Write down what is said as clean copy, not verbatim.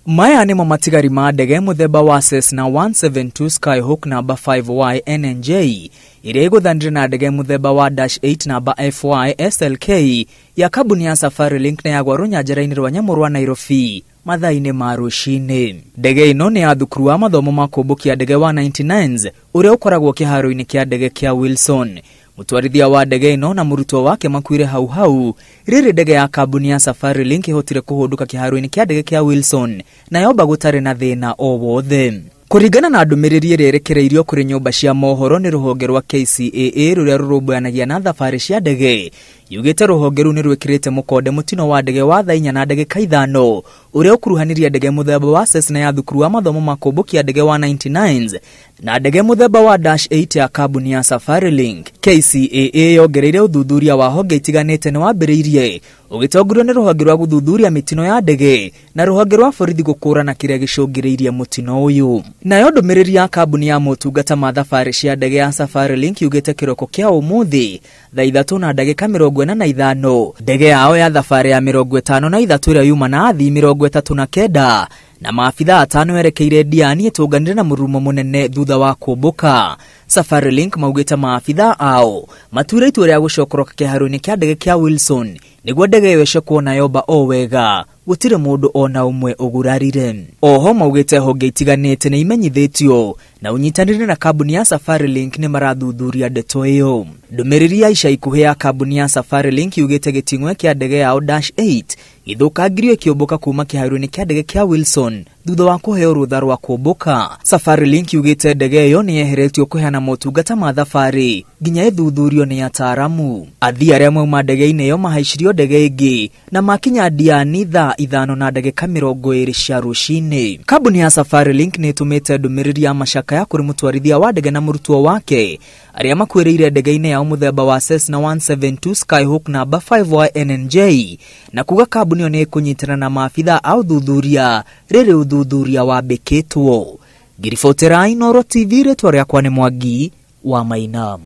Maya nĩmo matigari ma ndege mũthemba wa Cessna 172 Skyhawk namba 5Y NNJ ĩrĩa ĩgũthanire na ndege mũthemba wa Dash 8 namba FY SLK ya kambuni ya Safarilink na yagwa rũnyanjara-inĩ rwa nyamũ rwa Nairobi mathaa-inĩ ma rũcinĩ. Ndege ĩno nĩ ya thukuru wa mathomo ma kũmbũkia ndege wa 99s ũrĩa ũkoragwo kĩharo-inĩ kĩa ndege kĩa Wilson. Mũtwarithia wa ndege ĩno na mũrutwo wake makuire hau hau rĩrĩ ndege ya kambuni ya Safarilink ĩhotire kũhũndũka kĩharo-inĩ kĩa ndege kĩa Wilson na yomba gũtarĩ na thĩna o wothe. Kũringana na ndũmĩrĩri ĩrĩa ĩrekereirio kũrĩ nyũmba cia mohoro nĩ rũhonge rwa KCAA rũrĩa rũrũmbũyanagia na thabarĩ cia ndege, yugĩte rũhonge rũu nĩ rwĩkĩrĩte mũkonde mũtino wa ndege wa thaa 4 na ndagĩka 5 ũrĩa ũkuruhanirie ndege mũthemba wa Cessna ya thukuru wa mathomo ma kũmbũkia ndege wa 99s na ndege mũthemba wa Dash 8 ya kambuni ya Safarilink. KCAA yongereire ũthuthuria wa honge itiganĩte nĩ wambĩrĩirie ũgĩtongorio nĩ rũhonge rwa gũthuthuria mĩtino ya ndege na rũhonge rwa borithi gũkũrana kĩrĩa gĩcũngĩrĩirie mũtino ũyũ. Nayo ndũmĩrĩri ya kambuni ya motungata ma thabarĩ cia ndege ya Safarilink yugĩte kĩroko kĩa ũmũthĩ thaa 3 na ndagĩka 45 ndege yao ya thabarĩ ya 53 ĩrĩa yuma na athii 39 na maabitha 5 erekeire Diani ĩtũnganire na mũrurumo mũnene thutha wa kũmbũka. Safarilink maugĩte maabitha ao matuire itua rĩa gũcokoroka kĩharo-inĩ kĩa ndege kĩa Wilson nĩguo ndege ĩyo ĩcekwo na yomba o wega gũtirĩ mũndũ ona ũmwe ũgurarire. Oho maugĩte honge itiganĩte nĩ imenyithĩtio na ũnyitanĩre na kambuni ya Safarilink nĩ marathuthuria ndeto ĩyo. Ndũmĩrĩri ya ica ikuhĩ ya kambuni ya Safarilink yugĩte gĩting'oe kĩa ndege yao Dash 8 gĩthũkangirio ĩkĩũmbũka kuma kĩharo-inĩ kĩa ndege kĩa Wilson thutha wa kũheo rũtha rwa kũmbũka. Safarilink yugĩte ndege ĩyo nĩ yeheretio kũheana motungata ma thabarĩ nginya ĩthuthurio nĩ ataaramu. Athii arĩa mauma ndege-inĩ ĩyo mahaicirio ndege ĩngĩ na makinya Diani thaa 5 na ndagĩka 20 cia rũcinĩ. Kambuni ya Safarilink nĩ ĩtũmĩte ndũmĩrĩri ya macakaya kũrĩ mũtwarithia wa ndege na mũrutwo wake arĩa makuĩrĩire ndege-inĩ yao mũthemba wa Cessna 172 Skyhawk namba 5Y NNJ na kuga kambuni ĩyo nĩ ĩkũnyitana na maabitha a ũthuthuria rĩrĩ ũthuthuria wambĩkĩtwo. Ngiribotera Inooro TV, rĩtwa rĩakwa nĩ Mwangi wa Maina.